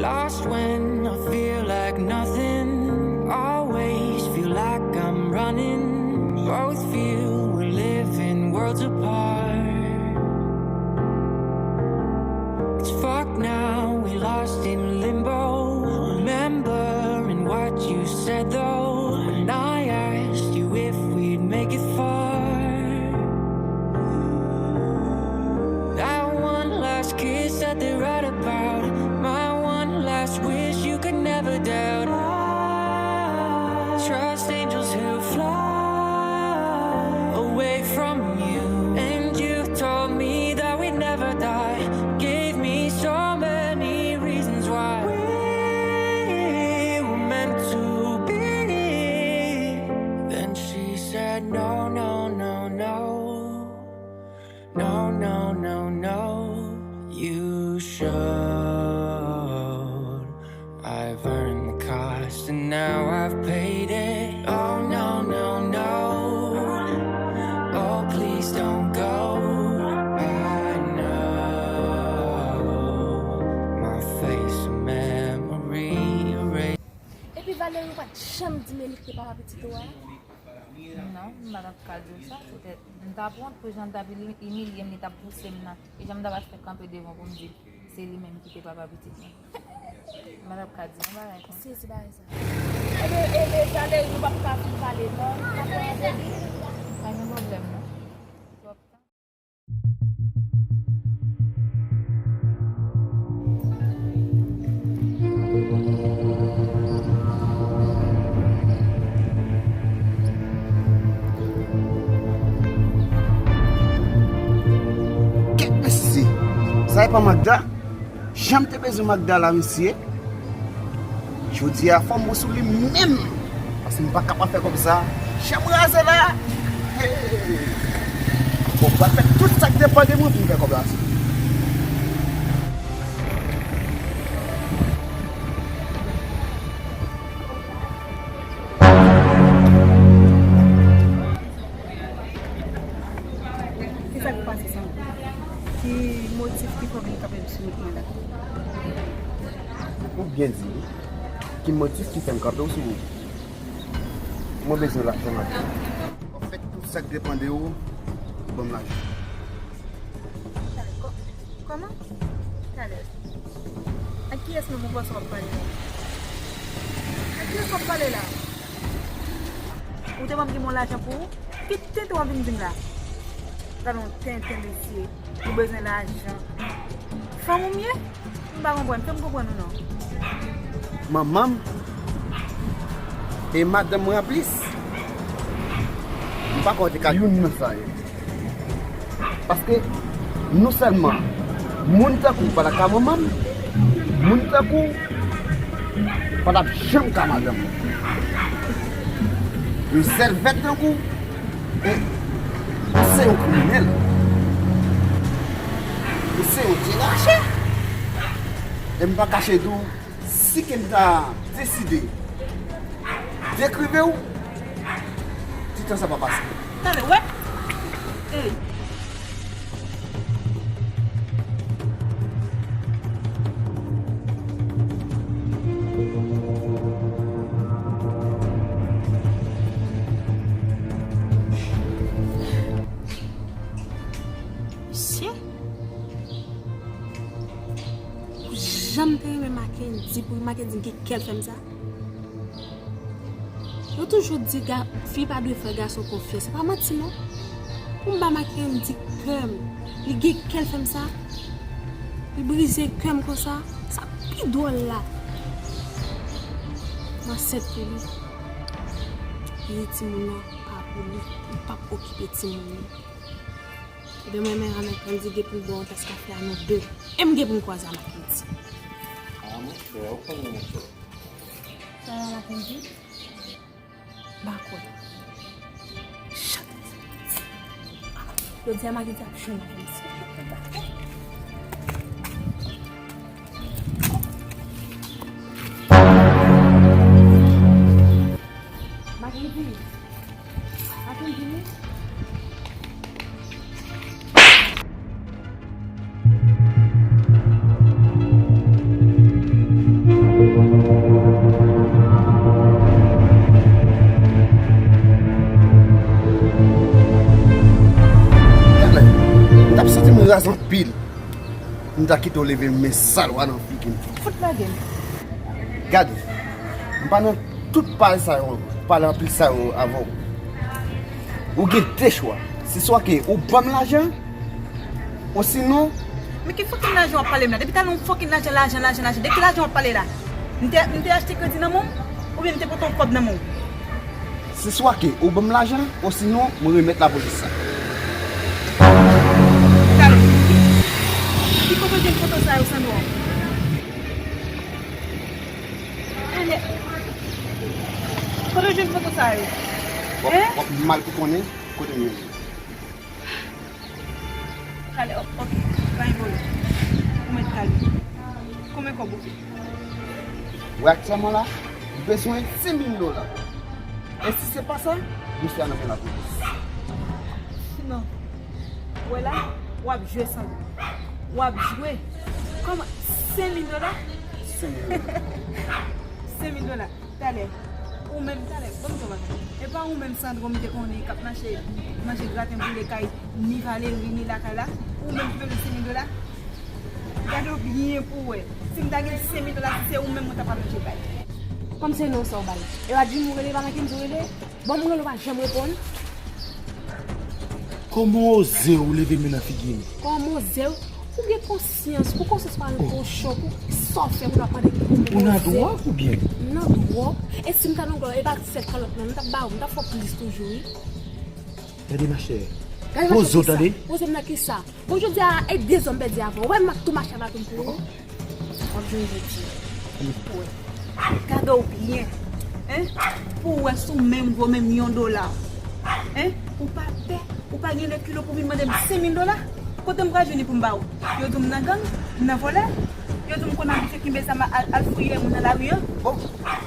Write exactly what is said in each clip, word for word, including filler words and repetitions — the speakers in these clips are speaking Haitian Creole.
Lost when I feel like nothing. Always feel like I'm running. Both feel we're living worlds apart. It's fucked now, we lost in limbo. Remembering what you said though. When I asked you if we'd make it far. That one last kiss that they write about. My one last wish you could never doubt. I trust angels who fly away from you. And you told me that we never die. Gave me so many reasons why we were meant to be. Then she said, no, no, no, no. No, no, no, no, you should. I've earned the cost and now I've paid it. Oh, no, no, no. Oh, please don't go. I know my face a memory erased. Epi Valery ou pa t janm di m li te papa pitit ou a? Non, m pa t ap ka di w sa, poutèt m t ap wont pou jan l t ap ili-, imilye m, li t ap pouse m nan. E jan m t ap fè kanpe devan pou m di l, se li menm ki te papa pitit mwen. M pa t ap ka di yon bagay konsa. Sezi bagay sa. Ebe, ebe, Valery, nou p ap ka fin pale non. Pa gen pwoblèm non. Kèt mesye, sa e pa Magda? Jan m te bezwen Magda la, mesye. Jodi a, fò m bon sou li menm. Paske m pa kapab fè kòb sa. Jan m raze la. Hey. Bon, m pral fè tout sa k depann de mwen pou m fè kòb la. Ki sa k pase sa? Ki motif ki fè w vin kanpe m sou wout mwen la? Ou byen di wi. Ki motif ki fè m kanpe w sou wout? Mwen bezwen lajan madanm. W ap fè tout sa k depann de ou pou ban m lajan. Talè, kò-, kòman? Talè. Ak kiyès menm ou panse w ap pale la? Ak kiyès w ap pale la? Ou te ban m gen bon lajan pou ou? Ki tenten w ap vin di m la? Gade yon tenten mesye. Ou bezwen lajan. Fanm ou m ye? M pa konprann. Fè m konprann ou non. Manman m e madanm mwen an plis. M pa kwè w te ka youn nan sa yo. Paske non sèlman moun tankou w pa t ap ka manman m, moun tankou w pa t ap janm ka madanm mwen. Yon sèl vèt tankou w, e, ou se yon kriminèl. Ou se yon derache. E m pa kache di w, si ke m ta deside dekrive w, ti tan sa pa pase. Tande, wè. Ey. Mesye, ou janm te renmen Mackendy pou Mackendy gen kè l fè m sa? Yo toujou di ga-, fi pa dwe fè gason konfyans. Se pa manti non. Pou m ba Mackendy kè m, li gen kè l fè m sa. Li brize kè m konsa. Sa pi dwòl la. M ansent pou li. Li di timoun nan pa pou li. Li p ap okipe timoun nan. Demen men a Mackendy gen pou l bwè yon tès kafe a nou de. E m gen pou m kwaze a Mackendy. A monchè, ou konnen monchè. Sa va Mackendy? M pa kwè. Chat. Jodi a Mackendy ap jwenn Mackendy. Mackendy. Mackendy. Raz anpil. M ta kite w leve men sal w a nan figi m. Fout lage m. Gade, m pa nan tout pale sa yo, pale anpil sa yo avè w. Ou gen de chwa. Se swa ke ou ban m lajan, osinon. Men ki fokin lajan w ap pale m la? Depi talè w fokin lajan, lajan, lajan, lajan. De ki lajan w ap pale la? M te, m te achte kredi nan men w? Oubyen m te pote yon kòb nan men w? Se swa ke ou ban m lajan, osinon mwen remèt lapolis sa. Talè. Ki kote w jwenn foto sa yo, Sandro? Talè. Kote w jwenn foto sa yo? W ap, w ap mal pou konnen kote m jwenn li. Talè, ok, pa gen pwoblèm. Ou mèt talè. Konbyen kòb ou vle? Wè aktyèlman la, m bezwen senk mil dola. E si se pa sa, dosye a nan men lapolis. Non. Ou wè la, w ap jwe Sandro. W ap jwe. Kòman? Senk mil dola? Senk mil dola. Senk mil dola. Talè. Ou menm talè. Ban m di w bagay. E pa ou menm Sandro m te konnen k ap mache manje graten boule kay ni Valery ni lakay la? Ou menm ki bezwen senk mil dola? Gade w byen pou w wè. Si m ta gen senk mil dola, si se ou menm mwen ta pral manje kay. Kòm se non sa w bay. E pa Jimmy w rele, pa Mackenzie w rele? Bon, m rele w pa janm reponn. Kòman w oze w leve men nan figi m? Kòman w oze w? Ou gen konsyans, pou konsyans pa yon kochon, pou sa w fè, pou w ap pale pou m. Ou nan dwòg oubyen? M nan dwòg. E si m ta nan dwòg, e pa sèl kalòt non, m t ap ba w, m t ap fè w plis toujou, wi. Gade machè. Poze w tande. Poze m nan kisa? Bon, jodi a, e de zòn m pèdi avè w. Wè m ap tou mache avè w pou ou. W ap jwenn jodi. Pou wè. Gade w byen. Hein? Pou wè si w menm vo menm yon dola. Hein? Ou pa pè, ou pa gen lè kilo pou vin mande m senk mil dola? Kote m pral jwenn li pou m ba w? Yo di w m nan gang, m nan vòlè. Yo di w m konn abitye kenbe zam al, al fouye moun nan lari an. Bon,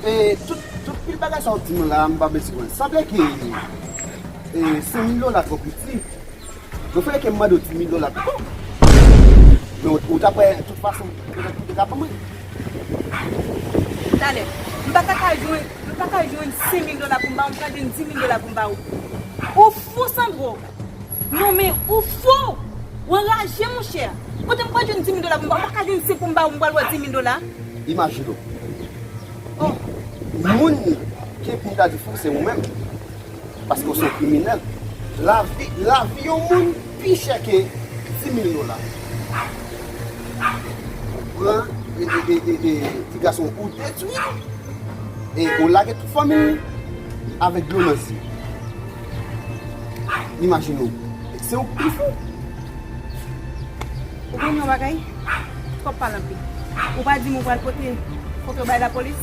e tout, tout pil bagay sa w di m la, m pa bezwen. Sanble ke, e, senk mil dola twò piti. Yo fè ke m mande w dis mil dola pito. Men ou, ou t ap wè, tout fason, ou te, ou te ka ban mwen. Talè, m pa ta ka jwenn, m pa ka jwenn senk mil dola pou m ba w, m ka jwenn dis mil dola pou m ba w. Ou fou, Sandro. Non, men ou fou. Ou anraje, monchè. Kote m pral jwenn dis mil dola pou m ba w? M pa ka jwenn senk pou m ba w, m pral wè dis mil dola. Imajine w. Oh. Moun ki pou m ta di fou, se ou menm. Paske w se yon kriminèl. Lavi, lavi yon moun pi chè ke dis mil dola. Ou pran, e, e, e, e, e, ti gason, ou detwi l, e ou lage tout fanmi l avèk dlo nan zye. Imajine w, se ou k pi fou. Ou konn yon bagay? Twòp pale anpil. Ou pa di m ou pral pote foto bay lapolis?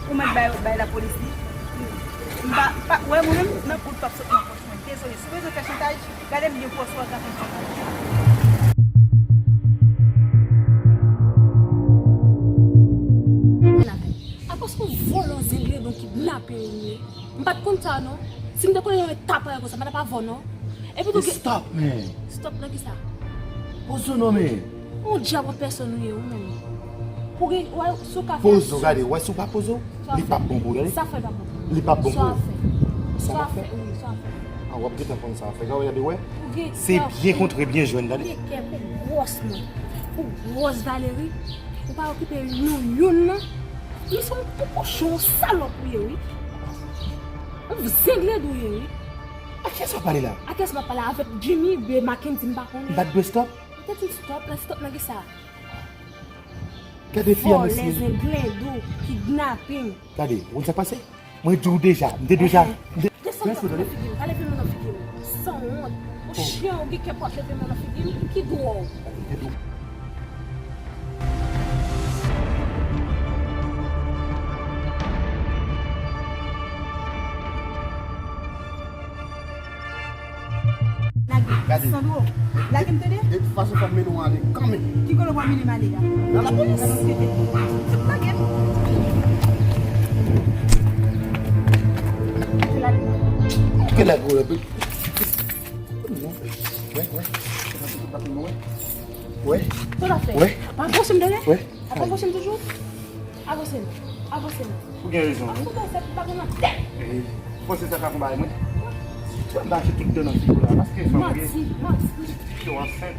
Ou mèt bay, bay lapolis li. M pa, pa, wè mwen menm, nan goud p ap sot nan pòch mwen. Dezole, si w bezwen fè chantaj, gade m byen pou wè si w ap fè chantaj. Akoz se yon vòlò, zenglendo, kidnapè ou ye. M pa t konn sa non. Si m te konnen yon etap konsa, m pa t ap avè w non. Epi tou gen... Stop, man. Stop nan kisa? Pozo non, man. Yon djab an pèsòn ou ye, ou menm. Pou gen, wè, si w ka fè... Pozo, gade, wè si w pa pozo, li p ap bon pou ou, tande. Sa fè l p ap bon pou ou. Li p ap bon pou ou. Sa fè. Sa w ap fè? Wi, sa fè. A, w ap gentan konn sa w ap fè. Gade, wè. Se byen kontre, byen jwenn, tande. Ou gen kè pou gwòs mwen. Pou gwòs Valery. Ou pa okipe nou youn nan. Li se yon gwo kochon, yon salòp ou ye, wi. Yon zenglendo ou ye, wi. A kiyès w ap pale la? A kiyès m ap pale? Avèk Jimmy, oubyen Mackenzie, m pa konnen. M pa t dwe stop? Ou te di stop, la stop nan kisa? Gade fi a, mesye. Vòlè, zenglendo, kidnaping. Gade, ou konn sa k pase? Mwen di w deja, m te deja, m te... Desann men nan figi m, pa leve men nan figi m. Sanwont. Ou chen, ou gen kè pou w ap leve men nan figi m? Ki dwa w? Lage. Gade. Sandro, lage m tande. De tout fason, fò m mennen w ale kanmenm. Ki kote w pral mennen m ale a? Nan lapolis. Lage m. Lage. Ke la gwo, wè, wè. Wè. Sa w ap fè? Wè. Pa pwoche m tande. Wè. Pa pwoche m toujou. Avanse m. Avanse m. Ou gen rezon, wi. Avanse m, se pa gen nan tèt. Eh, panse sa ka konn bagay mwen. Ou ap mache tout dan nan figi w la. Paske fanm ou ye. Manti, manti. Yo ansent.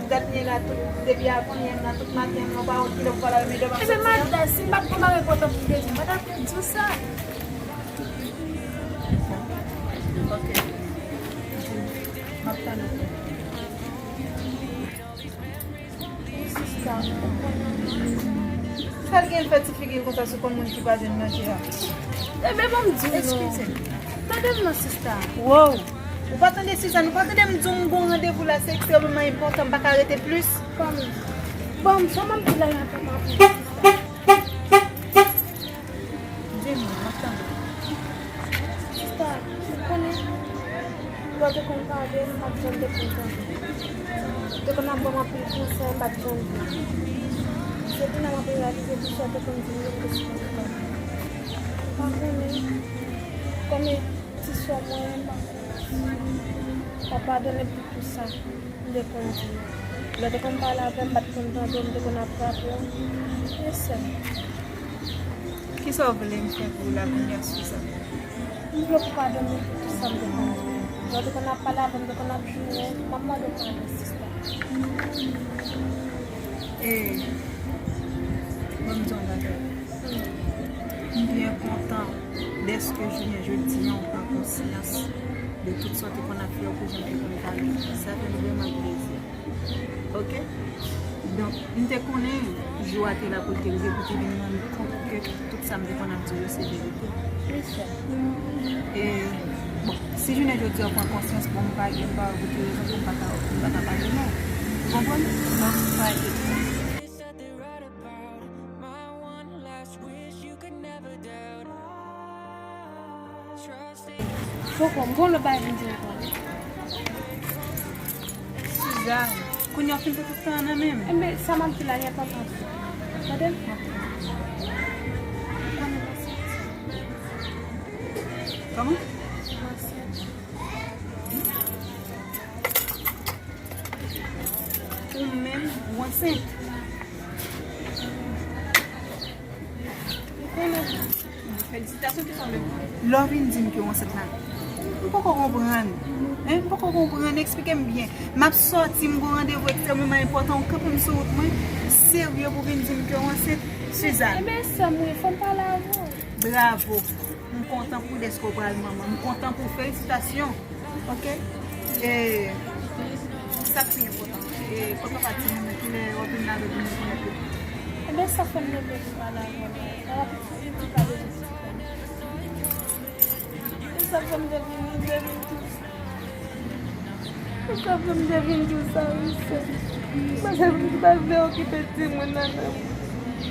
pou dat mwen la, tout, depi avan yè m nan, tout maten an, ou pa wè kilè pou pale avè m, e demen. Ebyen, madan, si m pa t konn bagay enpòtan pou m te di w, m pa t ap di w sa. Ok. M ap tann ou. Sa l gen fè ti figi l konsa sou kòm moun ki pa jwenn manje a? Ebyen, ban m di w non. Eskize m. Tande m non, sista. Wow! Ou pa tande Suzanne, ou pa tande m di w m gon randevou la, se ekstrèmeman enpòtan, m pa ka rete plis. Ban m, ban m, sa m ap di la, y ap anpil. Di m, m ap tande. Sista, ou konnen, lè w te konn pale, m pa t janm te konn tande. Ou te konn ap ban m anpil konsèy, m pa t janm vle. Se kounye a m ap reyalize tout sa w te konn di m yo, m te sipoze tande. Ou pa konnen, kòm e ti sè mwen, m pa konnen. Pa padone m pou tout sa. M te konn di w. Lè w te konn pale avè m, m pa t konn tande w, m te konn ap raple w. E sè m. Kisa w vle m fè pou w la kounye a, Suzanne? M vle w padone m pou tout sa m te konn di w. Lè w te konn ap pale avè m, m te konn ap joure w, m ap mande w padon, sista. E, ban m di w yon bagay. M byen kontan dèske jounen jodi a w pran konsyans de tout sa w te konn ap fè, ou pou jan w te konn pale. Sa fè m vrèman plezi. Oke? Donk, m te konnen jou a te la pou l te rive, pou te vin rann kont ke tout sa m te konn ap di w yo se verite. Wi, sè. E, bon, si jounen jodi a w pran konsyans, bon, m pa gen, m pa wè pou ki rezon pou m pa ta, pou m pa ta padone w. Ou konprann? Donk, pa enkyete. Poko, m gon lòt bagay pou m di ankò. Suzanne, kounye a w fin pran tout tan an nan men m. Enben, sa m ap di la, li enpòtan tou. Tande m? Kòman? M ansent. Ou menm, ou ansent. Ou konnen. Felisitasyon, ki sa w vle m fè? Lè w vin di m ke w ansent la, M poko konprann. Hein? M poko konprann. Eksplike m byen. M ap sòti, m gon randevou ekstrèmeman enpòtan, ou kanpe m sou wout mwen, serye pou vin di m ke w ansent, Suzanne. Ebyen, sè m, wi, fò m pale avè w. Bravo. M kontan pou dèske w pral manman. M kontan pou w. Felisitasyon. Ok? E sa k pi enpòtan. E kot papa timoun nan, kilè w ap vin lave pou nou konnen tou? Ebyen, sa fè m leve pou pale avè w la. Papa pitit, pitit pa bezwen sispann. E sa fè m te vin, m te vin tou sa. E sa fè m te vin tou sa, wi, sè. Paske m pa vle okipe timoun nan, non.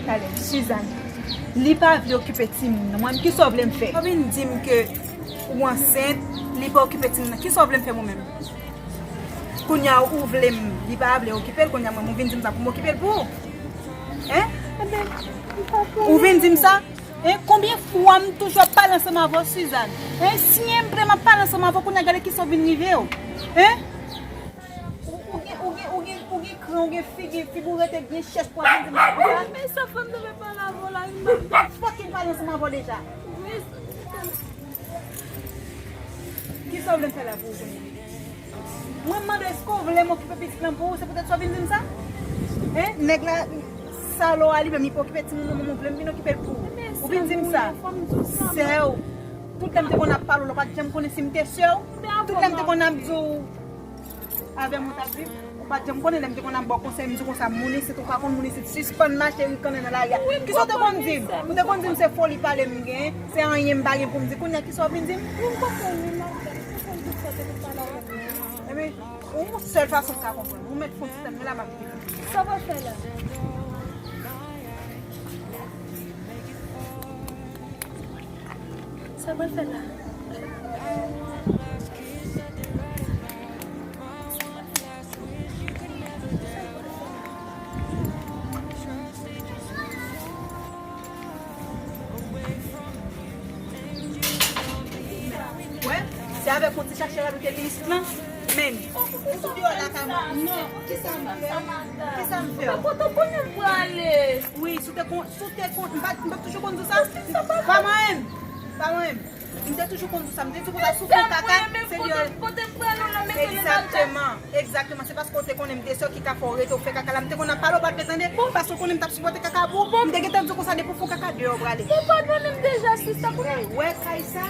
Talè, Suzanne, li pa vle okipe timoun nan. Mwen, kisa w vle m fè? Ou vin di m ke ou ansent, li pa okipe timoun nan. Kisa w vle m fè mwen menm? Kounye a ou vle m, li pa vle okipe l, kounye a mwen, ou vin di m sa pou m okipe l pou ou. Hein? Ou vin di m sa? Hein? Konbyen fwa m toujou ap pale ansanm avè w, Suzanne? Hein? Si m pre m ap pale ansanm avè w, kounye a gade kisa w vin rive w. Hein? Ou, ou gen, ou gen, ou gen, ou gen kran, ou gen figi, figi w rete gen chèch pou ap vin di m sa konsa? Men sa fè m te vle pale avè w la, wi, m pa fucking pale ansanm avè w deja. Kisa w vle m fè la pou ou kounye a? Mwen mande w, èske w vle m okipe pitit lan pou ou? Se poutèt sa w vin di m sa? Hein? Nèg la, salò a li menm, li pa okipe timoun nan, mwen vle m vin okipe l pou ou. Ou vin di m sa? Sè w, tout lè m te konn ap pale w la, ou pa t janm konnen si m te sè w. Tout lè m te konn ap di w, avè m ou t ap viv. Ou pa t janm konnen lè m te konn ap ba w konsèy, m di w konsa, moun isit, ou pa konn moun isit, sispann mache rikannen nan lari a. Kisa w te konn di m? Ou te konn di m se foli pale m gen, se anyen m pa gen pou m di. Kounye a, kisa w vin di m? Ebyen, yon sèl fason m ka konprann. Ou mèt fon ti tann, men la m ap vini. Sa w pral fè la? Sa w pral fè la? Wè, se avèk yon ti chache rad ou te vin isit lan. Men, ou sou deyò lakay mwen. Non, kisa m fè? Kisa m fè? Kote w konnen m prale? Wi, si w te kon, si w te kon, m pa, m pa toujou konn di w sa? Pa manyen m. Pa manyen m. M te toujou konn di w sa. M te di w konsa, si w fè kaka, se deyò. Kote m prale w la, men konnen m al. Egzakteman. Egzakteman, se paske w te konnen m te sè w ki ka fè w rete w fè kaka la. M te konn ap pale w pa t vle tande, paske w konnen m t ap sipòte kaka pou ou. M te gentan di w konsa, depi w fè w kaka, deyò w prale. Ou padone m deja, sista, kounye a. Wè kay sa,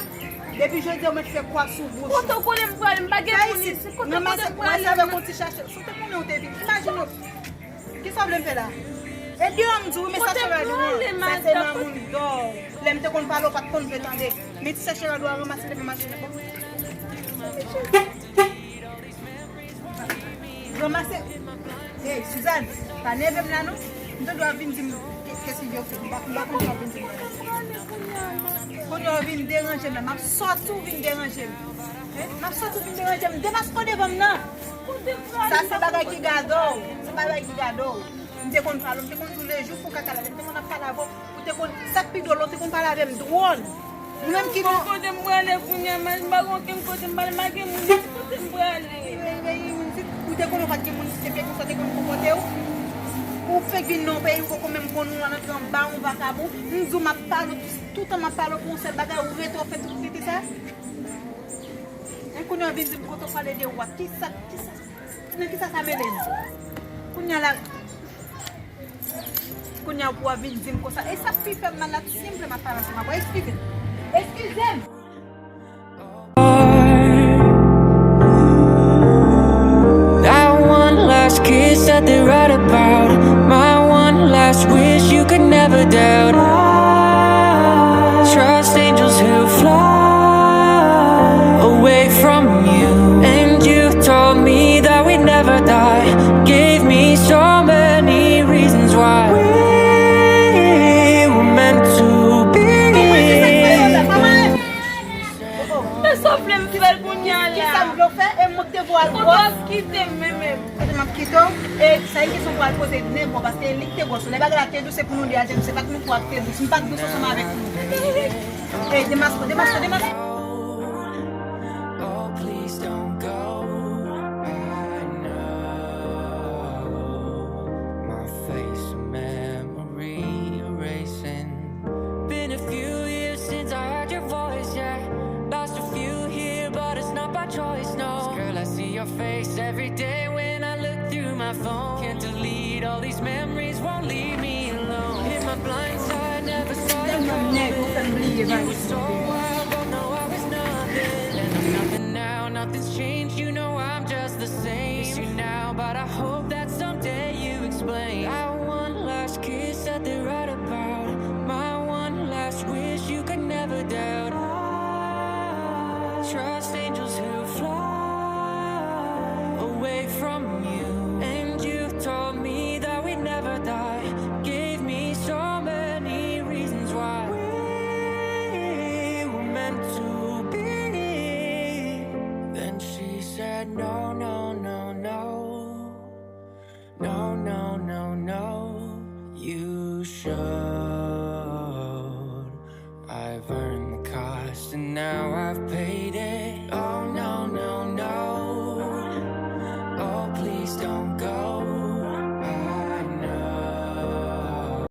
depi jodi a w mèt fè kwa sou bouch ou. Kote w konnen m prale, m pa gen moun isit. Kote, kote m prale? Ranmase avèk yon ti chache. Si w te konnen w te vin, imajine w. Kisa w vle m fè la? E deyò m di w, men sa se rad ou an. Sa se nan moun dò. Lè m te konn pale w pa t konn vle tande. Men ti chache rad ou a, ranmase l epi mache nan bò. Ranmase. Hey, Suzanne, pa nève m la non. M tande w ap vin di m ke, ke si yo fè. M pa, m pa konn sa w ap vin di m. Kounye a w vin deranje m la. M ap sòti w vin deranje m. Hein? M ap sòti w vin deranje m. Demaske w devan m nan. Sa se bagay ki gade w. Se bagay ki gade w. M te konn pale w, m te konn di w lejou fon kaka la, lè m te konn ap pale avè w. Ou te konn, sa k pi dwòl, ou te konn pale avè m dwòl. Nou menm ki nou. Kote m prale kounye a, m pa gen okenn kote m prale, m pa gen moun isit, kote m prale? Ou te konnen w pa t gen moun isit, se byen konsa w te konn konpòte w. Ou fèk vin nan yon peyi, ou poko menm konn ou antre anba yon vakabon. M di w m ap pale w, toutan m ap pale w pou yon sèl bagay, ou rete w ap fè tout rete sa. Men kounye a w vin di m kote w prale de ou a, kisa, kisa, nan kisa sa mennen m? Kounye a la, Kounye a pou w ap vin di m konsa. E sa k pi fè m mal la, si m vle m ap pale ansanm avè w. Eskize m. Eskize m. That one last kiss that they write about. My one last wish you could never doubt. I trust angels who fly away from you. And you told me that we never die. Gave me so many reasons why we were meant to be. Men sa w vle m fè kounye a la? Kisa m vle w fè? E mwen k te voye w al gwòs. Kote w ap kite m menm? Kote m ap kite w? E sa yon kesyon pou al poze nèg ou, paske li k te gwòs. Lè bagay la te dous, se pou nou de a jèn, se pa t mwen k te dous. M pa t dous ansanm avèk nou. Ey, demaske w, demaske w, demaske w. Oh, please don't go. I know my face, a memory erasing. Been a few years since I heard your voice, yeah. Lost a few here, but Face every day when I look through my phone. Can't delete all these memories, won't leave me alone. In my blind side, never saw you coming. You were so wild, but no, I was nothing. And I'm nothing now, nothing's changed. You know I'm just the same. Miss you now, but I hope that someday you explain. My one last kiss, said the right about it. My one last wish, you could never doubt. I trust angels who fly away from you. And you told me that we never die. Gave me so many reasons why we were meant to be. Then she said, no, no, no, no. No, no, no, no. You should. I've earned the cost and now I've paid it.